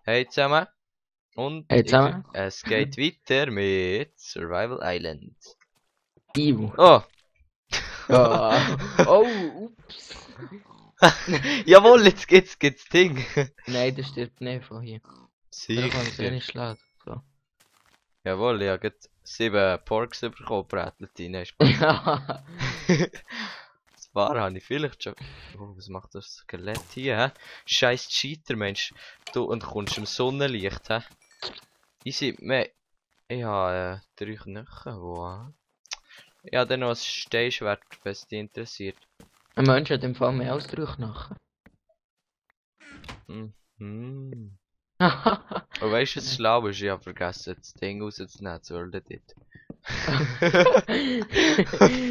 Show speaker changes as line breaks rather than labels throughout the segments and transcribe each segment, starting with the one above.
Hey zusammen. Und
Hey zusammen.
es geht weiter mit Survival Island.
Ivo.
Oh!
Ja. Oh, ups.
Jawohl, jetzt geht's Ding.
Nein, das stirbt nicht von hier. Da kann es eh
Sicher.
nicht schlagen. So.
Jawohl, ich habe gerade 7 Porks bekommen, brätelt rein. Spaß.
Ja.
Das war habe ich vielleicht schon. Oh, was macht das Skelett hier, hä? Scheiß Cheater, Mensch. Du kommst im Sonnenlicht, hä? Easy, ich habe 3 Knochen, wo? Ja, dann noch ein Steinschwert, wenn es dich interessiert.
Ein Mensch hat im Fall mehr als 3 Knochen.
Mhm. Und weißt du, was schlau ist? Ich habe vergessen, das Ding rauszunehmen, zu World Edit.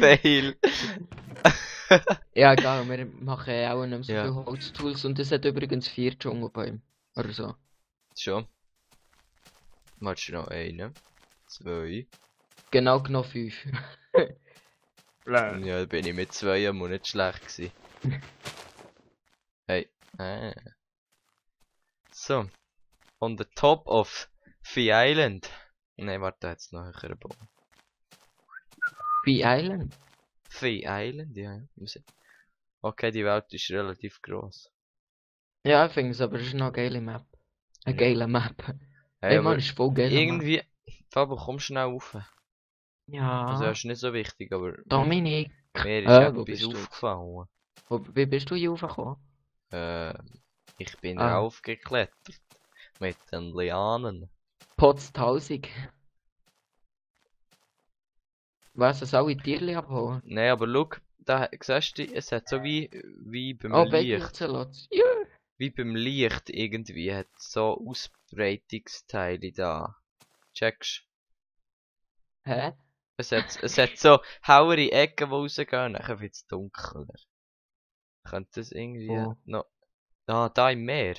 Fail!
Ja, egal, wir machen auch nicht mehr so
Ja.
viele Holztools und es hat übrigens 4 Dschungelbäume. Oder so.
Schon. Machst du noch einen? 2.
Genau genommen 5.
Ja, da bin ich mit 2 und nicht schlecht gewesen. Hey. So. On the top of Fee Island. Nein, warte, jetzt noch ein Baum.
Fee Island?
Fee Island, ja. Okay, die Welt ist relativ gross.
Ja, ich finde es, aber es ist noch eine geile Map. Eine
Ja.
geile Map.
Hey,
Ey, Mann,
aber
ist voll geil.
irgendwie... Fabo, komm schnell rauf.
Ja.
Also, das ist nicht so wichtig, aber...
Dominik.
Mir ist
Wo
etwas
bist du?
aufgefallen.
Wie bist du hier raufgekommen?
Ich bin
Ah.
raufgeklettert. Mit den Lianen.
Potz 1000. Was, das alle Tierli abholen?
Nein, aber schau, da siehst du, es hat so wie beim
Oh,
Licht.
Babyzelotz. Ja.
Wie beim Licht irgendwie hat so Ausbreitungsteile da. Checkst?
Hä?
Es hat so hauere Ecken, die rausgehen, und dann wird es dunkler. Könnte das irgendwie
Wo?
noch... Ah, da im Meer.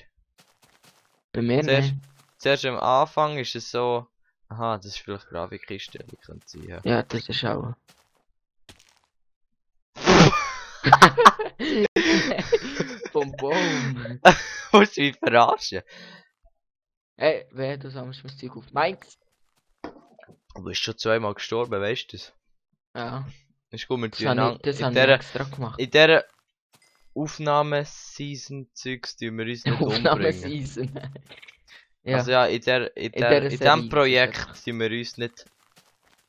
Bei mir nicht.
Zuerst am Anfang ist es so... Aha, das ist vielleicht Grafikeinstellung, könnte sein, ja.
Ja, das ist auch. Vom Baum.
Musst du mich verarschen?
Ey, wer du sammelst mein Zeug auf? Meins?
Du bist schon 2-mal gestorben, weißt du das?
Ja.
Ist gut, wir
Das
tun
habe ich, das habe ich extra gemacht.
in dieser Aufnahmeseason-Zeugs tun wir uns nicht umbringen.
Aufnahmeseason. Ja.
Also ja, in
dieser
diesem
Serie
Projekt
ist es
tun wir uns nicht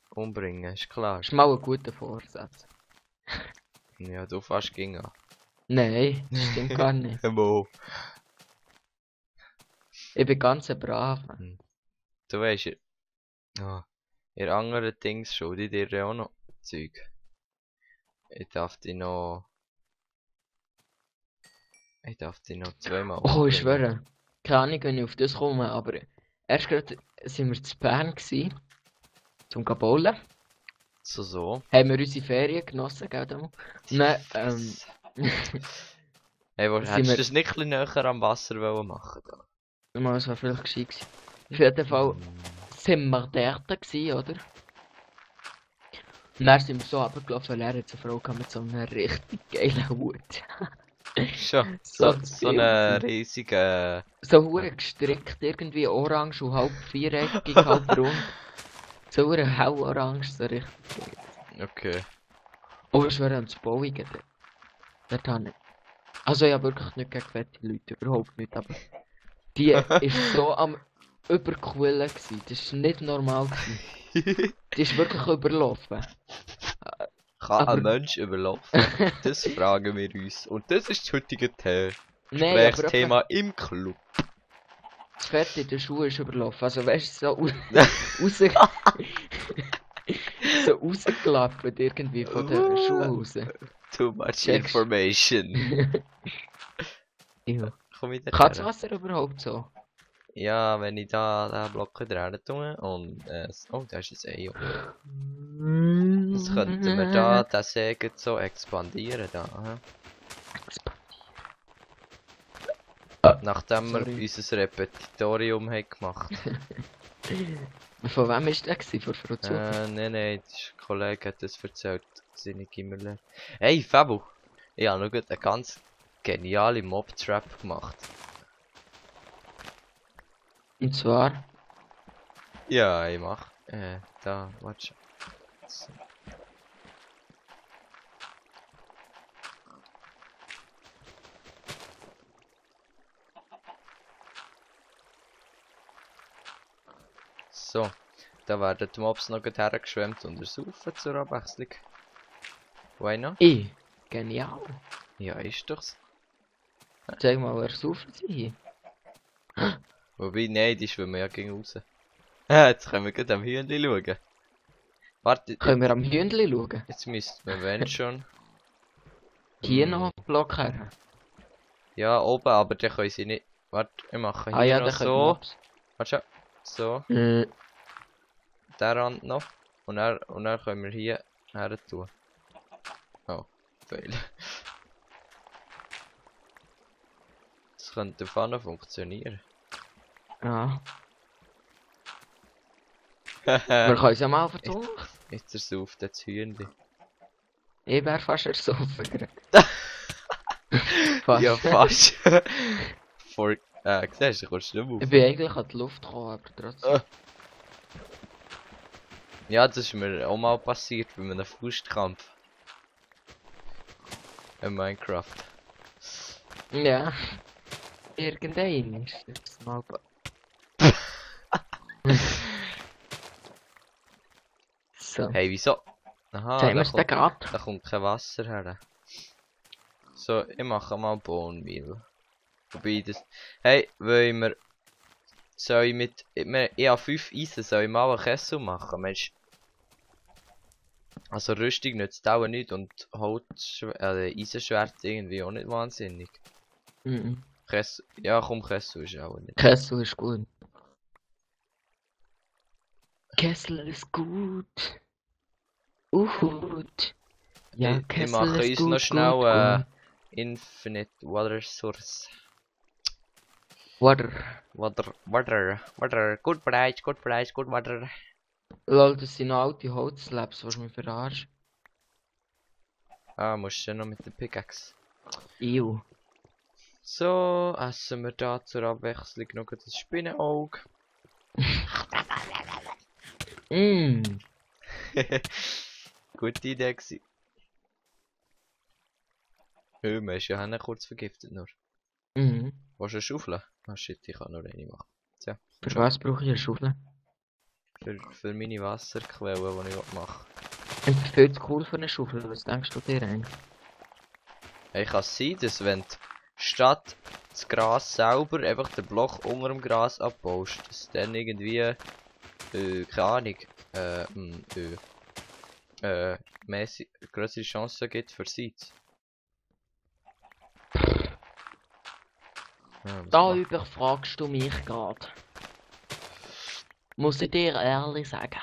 umbringen, ist klar.
Das ist mal ein guter Vorsatz.
Ja, du fast ging an.
Nein, das stimmt gar nicht.
Wo?
Ich bin ganz ein Braver.
Du weißt, ihr anderen Dings schulde ich dir auch noch Zeug. Ich darf dich noch 2-mal
Oh,
umbringen.
ich schwöre. Keine Ahnung, wenn ich auf das komme, aber erst gerade sind wir zu Bern gewesen, zum Bowlen.
So.
Haben wir unsere Ferien genossen, gell? Dann? Nein,
Hey,
sind
hättest
wir-
du das nicht ein bisschen näher am Wasser wollen machen? Da?
mal, es war vielleicht gescheit gewesen. Auf jeden Fall sind wir dort gewesen, oder? Und dann sind wir so runtergelaufen, weil er jetzt eine Frau gehabt mit so einem richtig geilen Hut.
Schon.
So
So eine riesige...
So hure gestrickt, irgendwie orange und halb viereckig, halb rund. So hure hell orange, so richtig.
Okay.
Oh, es wäre ans Bauigen. Dort habe ich. Also ja, wirklich nicht gegen fette Leute, überhaupt nicht, aber die ist so am überquillen gsi. Das ist nicht normal gsi. Die ist wirklich überlaufen.
Kann
Aber-
ein Mensch überlaufen? Das fragen wir uns. Und das ist das heutige
Nein, aber
Gesprächsthema im Club.
das Fett in den Schuhen ist überlaufen. Also weißt du, so raus... so rausgelaufen irgendwie von den Schuhen raus.
Too much
Checkst.
information.
Ja.
Komm ich da
Kann das
her?
Wasser überhaupt so?
Ja, wenn ich da den Block dran tue und... oh, da ist ein Ei. Jetzt könnten wir da den Sägen so expandieren. Da, hä? Nachdem wir
Sorry.
unser Repetitorium haben gemacht.
Von wem ist der gewesen? Von Frau Zucker?
Nein, der Kollege hat das erzählt. Seine Gimmerler. Hey, Fabu! Ich habe noch eine ganz geniale Mob-Trap gemacht.
Und zwar...
Ja, ich mach. Da, warte. So. So, da werden die Mobs noch gut hergeschwemmt und ersaufen zur Abwechslung. Why not?
Genial.
Ja, ist doch's.
Zeig mal, wer saufen sie.
Wobei, nein, die schwimmen ja gegen raus. Jetzt können wir gerade am Hühnchen schauen. Warte,
Können wir am Hündli schauen?
jetzt müssten wir, wenn schon.
Hier noch einen Block her.
Ja, oben, aber dann können sie nicht. Warte, ich mache hier
Ah ja,
noch
da können
so.
Mobs.
Warte schon. So, der Rand noch. Und dann können wir hier her tun. Oh, fail. Das könnte vorne funktionieren.
Ja. Wir können es ja mal versuchen.
Jetzt ersauft das Hühnchen.
Ich wäre fast ersoffen.
Ja, fast. Siehst du, kommst du nicht
Ich
auf.
bin eigentlich an die Luft gekommen, aber trotzdem.
Ja, das ist mir auch mal passiert bei einem Faustkampf. In Minecraft.
Ja. Irgendein ist das mal... So.
Hey, wieso? Aha,
Jetzt haben wir es
da
dann gerade.
kommt kein Wasser her. So, ich mache mal Bone Meal. Wobei das... Hey, wollen wir... Soll ich mit... Ich habe 5 Eisen, soll ich mal einen Kessel machen, Mensch? Also Rüstung nützt auch nicht und Eisenschwert irgendwie auch nicht wahnsinnig.
Mhm.
Kessel... Ja, komm, Kessel ist auch nicht.
Kessel ist gut. Kessel ist gut. Gut. Ja,
Ich
Kessel
mache
ist
uns
gut,
noch schnell
gut.
Infinite Water Source.
Water.
Water. Good price, good water.
Lol, das sind noch alte Holzslabs, was mich verarscht.
Ah, musst du noch mit der Pickaxe.
Ew.
So, essen wir da zur Abwechslung noch das Spinnenauge. Gute Idee gewesen. Man ist ja auch kurz vergiftet nur.
Mhm.
Willst du eine Schaufel? Ah shit, ich kann nur eine machen. Tja,
Für was brauche ich eine Schaufel?
für meine Wasserquelle, die ich mache.
Ich bin viel zu cool für eine Schaufel, was denkst du dir eigentlich?
Hey, kann es sein, dass wenn du statt das Gras selber einfach den Block unter dem Gras abbaust, dass es dann irgendwie, keine Ahnung, größere Chancen gibt für Seeds? Ja,
Darüber fragst du mich gerade. Muss ich dir ehrlich sagen.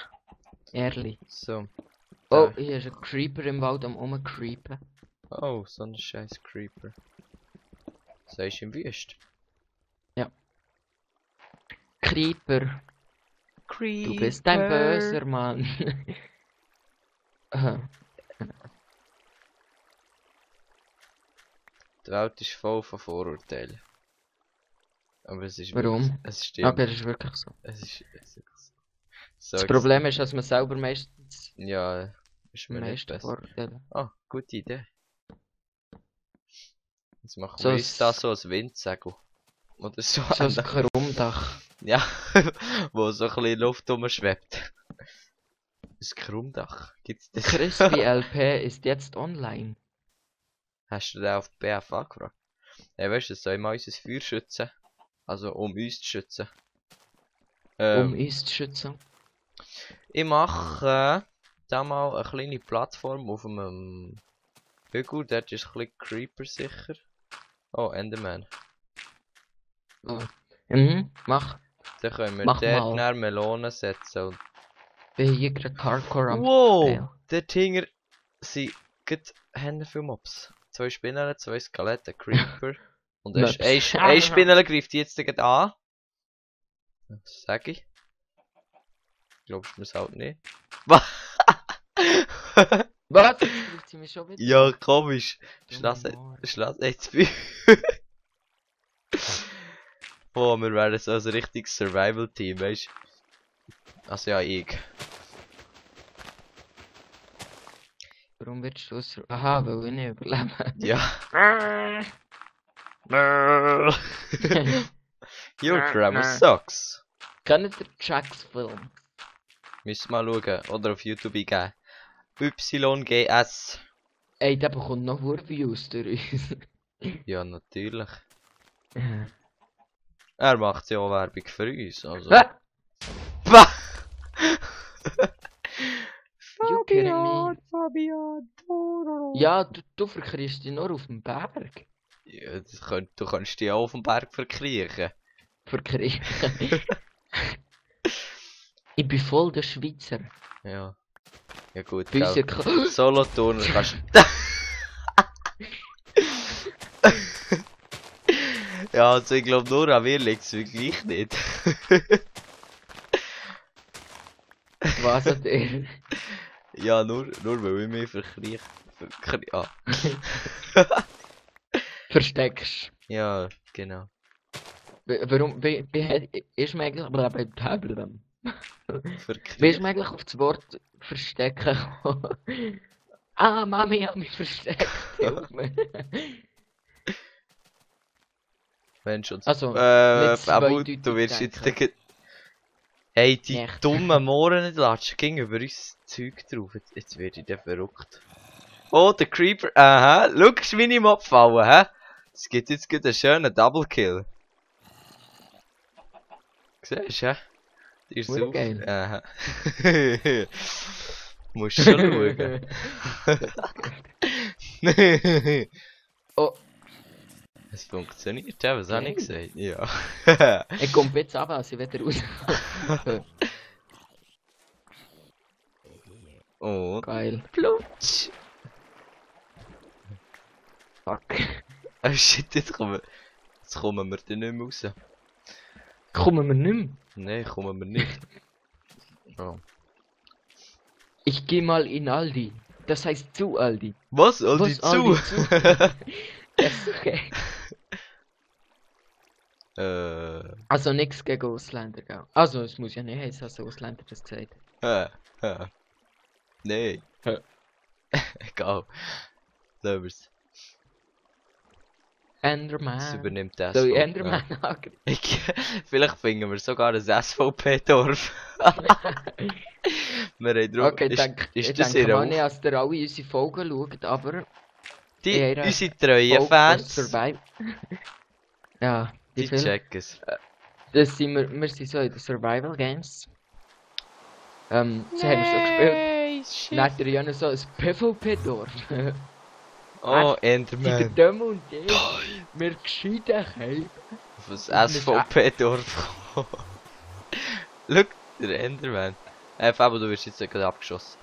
Ehrlich.
so.
Oh, hier ist ein Creeper im Wald am rumcreepen.
Oh, so ein scheiß Creeper. Sagst du im Wüst?
Creeper,
Creeper!
du bist ein böser Mann.
Die Welt ist voll von Vorurteilen. Aber es ist
Warum?
wirklich, es stimmt.
Aber es ist wirklich so.
Es ist wirklich so.
Das Problem ist, dass man selber meistens
Ja, ist mir nicht besser.
Vorteile.
Ah, gute Idee. Jetzt machen
So
wir
ein-
uns da so ein Windsegel. Oder so.
So ein Krummdach.
Ja, wo so ein bisschen Luft rumschwebt. Ein Krummdach. Gibt's das?
Crispy LP ist jetzt online.
Hast du den auf BFA gefragt? Ja, weißt du, das soll mal unser Feuer schützen. Also, um uns zu schützen.
Um uns zu schützen.
Ich mache da mal eine kleine Plattform auf einem Hügel. Dort ist ein bisschen Creeper sicher. Oh, Enderman.
Oh. Mhm, mach.
Dann können wir
Mach
dort
mal.
nach Melonen setzen. Und
Bin hier gerade Hardcore am
wow!
Spielen.
Dort hinter sind Hände für Mobs. 2 Spinnen, 2 Skelette, Creeper. Und
Mobs.
ein Spinner greift die jetzt gleich an. Was sag ich? Glaubst du mir's halt nicht?
Was? Jetzt trifft sie mich schon wieder.
Ja, komisch.
Dumme Mann.
Schloss jetzt viel. Oh, wir wären so ein richtiges Survival-Team, weißt du? Also ja, ich.
Warum willst du es? Aha, weil ich nicht überleben.
Ja. Your grammar sucks.
Kennt ihr Jacks Film?
Müssen wir mal schauen. Oder auf YouTube eingeben. YGS.
Ey, der bekommt noch Views durch uns.
Ja, natürlich. Er macht ja auch Werbung für uns, also.
Ah!
Bah!
You kidding me?
Fabian.
Ja, du verkriechst dich nur auf dem Berg.
Ja, du kannst dich auch auf dem Berg verkriechen.
Verkriechen. Ich bin voll der Schweizer.
Ja. Ja gut,
Bei uns
gell. Solothurner kannst Ja, also ich glaube nur an mir liegt es wirklich nicht.
Was hat er?
Ja, nur weil ich mich verkrieche. Ah.
Versteckst.
Ja, genau.
Warum? Ist mir eigentlich. Wie ist
Verkriechen.
mir eigentlich auf das Wort verstecken gekommen? Ah, Mami hat mich versteckt. Hilf mir.
Mensch und
Also, nicht
aber
zweideutig
du wirst
denken.
jetzt Hey, die
Nicht.
dummen Mohren nicht latschen ging über uns Zeug drauf. Jetzt werde ich dann verrückt. Oh, der Creeper. Aha, schau, ist meine Mob fallen, hä? Es gibt jetzt gerade einen schönen Double Kill. Siehst du, hä? Die ist
Hure
so
geil.
Aha. Musst schon schauen.
Oh,
Es funktioniert, ja, was habe ich
Geil.
gesagt? Ja.
ich komme jetzt ab, als ich wieder raus.
Oh.
Geil. Plutsch. Fuck.
Oh shit, jetzt kommen wir dann nicht mehr raus.
Kommen wir nicht mehr.
Nein, kommen wir nicht. Oh.
Ich geh mal in Aldi. Das heißt zu Aldi.
Was? Aldi
Was, Aldi
zu?
Das ist okay. Also nichts gegen Ausländer, gell? Also es muss ja nicht heißen, dass Ausländer das gesagt haben.
Nee. Egal. Lassen wir's. Das
Enderman.
übernimmt das.
Soll ich Enderman angreifen?
Vielleicht finden wir sogar ein SVP-Dorf. Wir haben drum,
Okay, ich
das
denke
ihr
mal nicht, dass ihr alle unsere Folgen schaut, aber... Ja,
unsere treuen
Folge
Fans,
Survival. Ja,
die
die Filme.
checken es.
Das sind wir sind so in den Survival Games. Sie haben so gespielt. Dann hat er ja noch so ein PvP-Dorf.
Oh,
Die der
Enderman.
Dömme und die wir gescheiden haben.
Auf das SVP-Dorf. Schau, der Enderman. Fabo, du wirst jetzt gerade abgeschossen.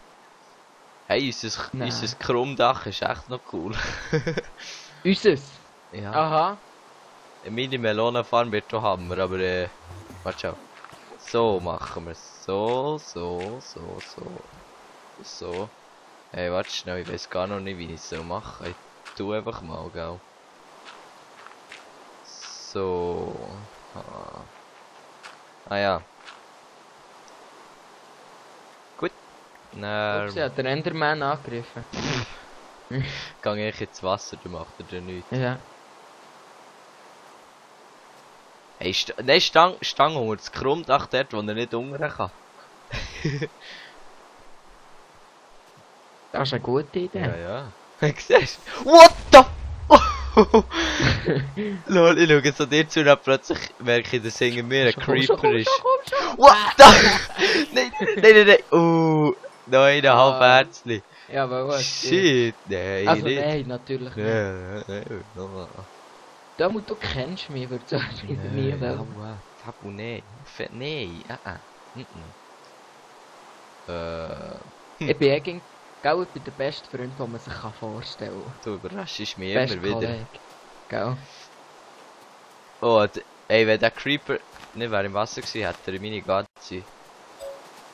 Hey,
Nein.
unser Krummdach ist echt noch cool.
Unseres?
Ja.
Aha.
Meine Melonenfarm wird schon Hammer, aber warte schon. So machen wir es. So. Hey, warte schnell, ich weiß gar noch nicht, wie ich es so mache. Ich tu einfach mal, gell. So. Ah ja. Gut.
Ups,
Dann
hat der Enderman angegriffen.
gehe ich ins Wasser, dann macht er dann nichts.
Ja.
Hey, nein, Stang unter das Krummdach dort, wo er nicht unten kann.
Das ist eine gute Idee.
Ja. Siehst du? What the Lol, ich schaue so dir zu und dann plötzlich merke ich, dass hinter mir ein Creeper ist. What the Nein. Nein, halb Herzli.
Ja, aber was?
Shit, nein,
Also
nicht.
nein, natürlich nicht.
Nein.
Du kennst mich, würde ich nie wollen.
Tabu, nein. Nein,
Ich bin eigentlich, gell, ich bin der beste Freund, den man sich vorstellen kann.
Du überraschst mich
Beste
immer wieder.
Kollege. Gell?
Oh, ey, wenn der Creeper nicht wäre im Wasser gewesen, hätte er meine ganze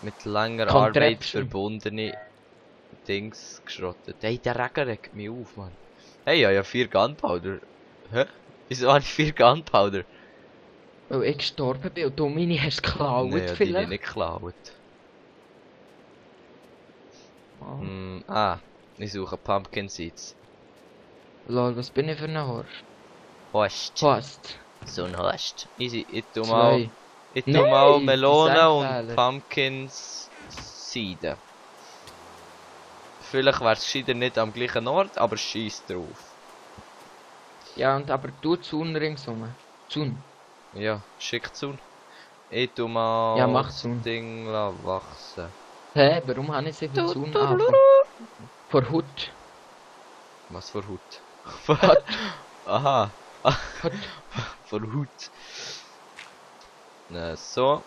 mit langer Arbeit
Contraption.
verbundene Dings geschrottet. Hey, der Regen regt mich auf, Mann. Hey, ja, 4 Gunpowder. Hä? Wieso habe ich 4 Gunpowder?
Weil ich gestorben bin und du meine hast geklaut
Nee, die
vielleicht.
nicht geklaut.
Oh.
Ich suche Pumpkin Seeds.
Lol, was bin ich für ein Horst?
Host.
Fast.
So ein Host. Easy, ich tu
2.
mal
Nein,
Melonen und
Designfehler.
Pumpkins Seeden. Vielleicht wäre es gescheiter nicht am gleichen Ort, aber scheiß drauf.
Ja, und aber du Zaun ringsum. Zaun.
Ja, schick zu. Ich tu mal
Ja, mach
das
Zaun.
Ding wachsen.
Hä, warum habe ich so viel Zaun an? Vor Hut.
Was für Hut?
Hut.
Aha.
Hut.
Für Hut. Na, so.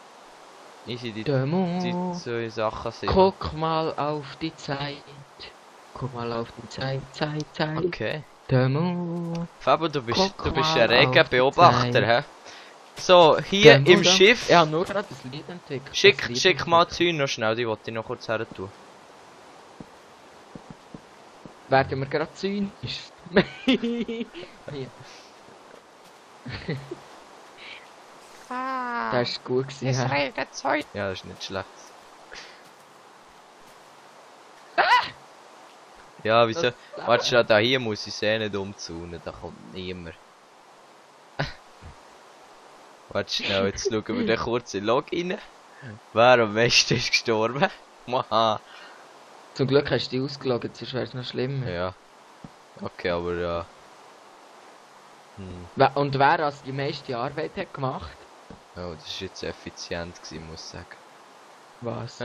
Easy, die
Demo.
zwei Sachen sind.
Guck mal auf die Zeit. Guck mal auf die Zeit.
Okay.
Demo.
Fabo, du bist
Guck
ein
mal
reger
auf die
Beobachter,
Zeit.
hä? So, hier
Demo
im
da.
Schiff.
Ja, nur gerade das Lied entwickelt. Das
Schick
Lied
mal
entwickelt.
Zeug noch schnell, die wollte ich noch kurz her tun.
Werden wir gerade zynisch. Hier. Das ist gut gewesen. hä?
Ja, das ist nicht schlecht. Ja, wieso?
Das-
Warte schnell, da hier muss ich sehen, nicht umzunen, da kommt niemand. Warte schnell, jetzt schauen wir den kurzen Log rein. Wer am meisten ist gestorben? Maha.
Zum Glück hast du dich ausgeloggt, sonst wäre es noch schlimmer.
Ja. Okay, aber ja.
Und wer als die meiste Arbeit hat gemacht?
Oh, das ist jetzt effizient gewesen, muss ich sagen.
Was?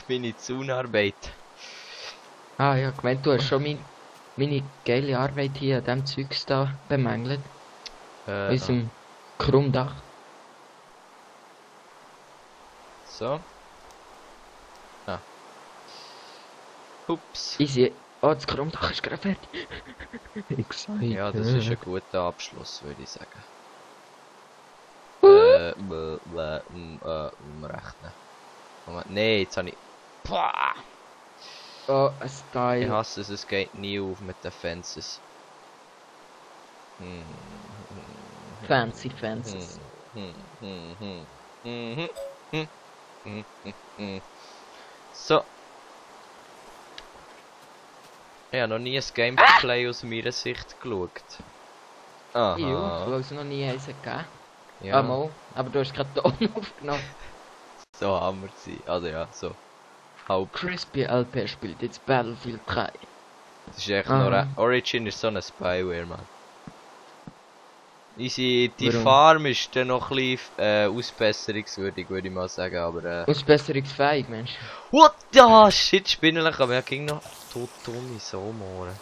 Meine Zaunarbeit.
Ah ja, gemeint, du hast schon meine geile Arbeit hier an dem Zeugs da bemängelt. Unserem Krummdach.
So. Ups.
Easy. Oh, das Krummdach ist gerade fertig. Excited.
Ja, das ist ein guter Abschluss, würde ich sagen. Rechnen. Moment, nee, jetzt habe ich... Pah!
Oh, ein
Ich
Style.
hasse es, es geht nie auf mit den Fences.
Fancy Fences.
So. Ich habe noch nie ein Gameplay aus meiner Sicht geschaut.
Ja,
Aha.
weil es noch nie eins gegeben.
Ja,
Ah, mal. Aber du hast gerade Ton aufgenommen.
so haben wir sie. Also ja, so. Halb.
Crispy LP spielt jetzt Battlefield 3.
Das ist echt
Aha.
noch Origin ist so eine Spyware, man. Die
Warum?
Farm ist dann noch ein bisschen ausbesserungswürdig, würde ich mal sagen, aber
Ausbesserungsfähig, Mensch.
What the shit, Spinnerlich, aber er ging noch tot dumme Somoren.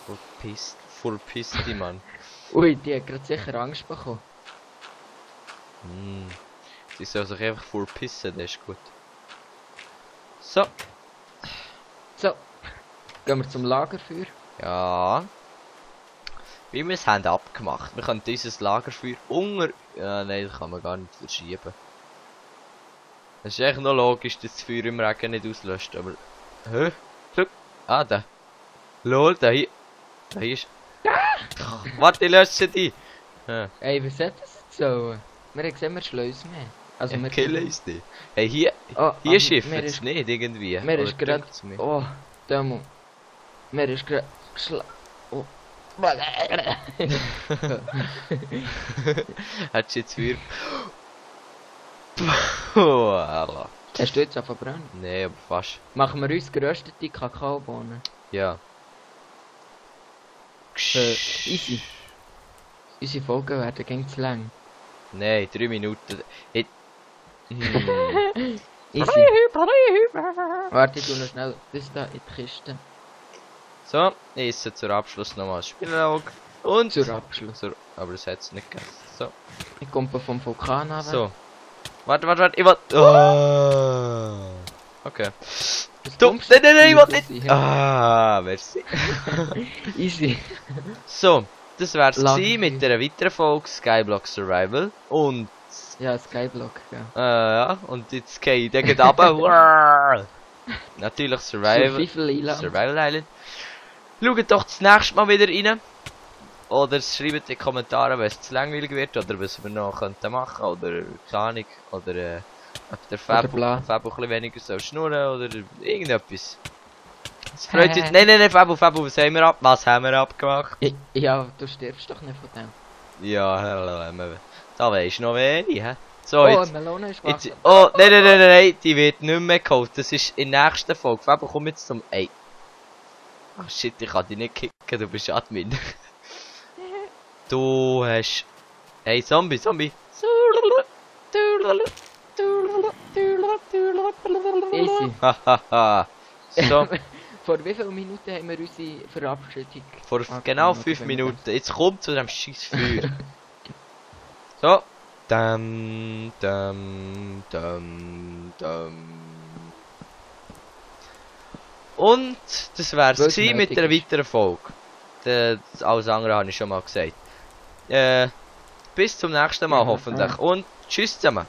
Verpisst die, Mann.
Ui, die hat gerade sicher Angst bekommen.
Sie soll sich einfach verpissen, das ist gut. So.
So. Gehen wir zum Lagerfeuer.
Ja. Wie wir es haben abgemacht. Wir können dieses Lagerfeuer unter... Ja, nein, das kann man gar nicht verschieben. Es ist echt noch logisch, dass das Feuer im Regen nicht auslöscht, aber... Hä? Schau. Ah, da. Lol, da hier... Da hier ist... Warte, ich lösche die! Ja.
Ey, was hat das jetzt so? Wir haben gesehen, wir schleusen mehr. Also
Ich
wir
kille uns die. Hey, hier...
Oh,
Hier
aber
schiffen
mir
es
ist-
nicht irgendwie.
Mir
Oder
ist gerade...
dünkt's mich?
Oh, Demo. Mir ist gerade... Oh.
Hat sie jetzt Feuer... Puh, Alter.
Hast du jetzt auf verbrannt?
Nee, aber fast.
Machen wir uns geröstete Kakaobohnen.
Ja.
Easy. Unsere Folgen werden gegen zu lang.
Nein, 3 Minuten. Ich...
Easy. Warte, ich tu noch schnell das da in die Kiste.
So, ich esse zur Abschluss nochmal Spielauge. Und...
Zur Abschluss.
Aber das hat es nicht gegessen. So.
Ich komme vom Vulkan an.
So. Warte, ich will... Oh. Okay. Du, nein, ich will nicht... Ah, merci.
Easy.
So, das wär's
Lagerfeuer.
gewesen mit der weiteren Folge Skyblock Survival. Und...
Ja, Skyblock, ja.
ja, und jetzt gehe ich da gleich runter. Natürlich Survival.
Survival Island.
Survival Island. Schaut doch das nächste Mal wieder rein. Oder schreibt in die Kommentare, wenn es zu langweilig wird oder was wir noch könnten machen oder keine Ahnung. Oder ob der Fabu ein bisschen weniger soll schnurren oder irgendetwas. Das freut uns. Nein, Fabu, was haben wir Was haben wir abgemacht?
Ja, du stirbst doch nicht von dem.
Ja, da weisst du noch wenig, hä? So,
Oh,
jetzt,
Melone ist
jetzt,
Wasser.
oh, nein, die wird nicht mehr geholt. Das ist in der nächsten Folge. Fabu, komm jetzt zum, ey. Ach shit, ich kann dich nicht kicken, du bist Admin. Du hast, hey, Zombie.
Easy.
Hahaha. So,
Vor wie vielen Minuten haben wir unsere Verabschiedung?
vor
angefangen,
genau
oder
5
wenn wir
Minuten. Jetzt kommt zu dem scheiß Feuer. So. Und das wär's
Weil's
gewesen mit
nötig
einer
ist.
weiteren Folge. Alles andere habe ich schon mal gesagt. Bis zum nächsten Mal
Ja,
hoffentlich. Und tschüss zusammen.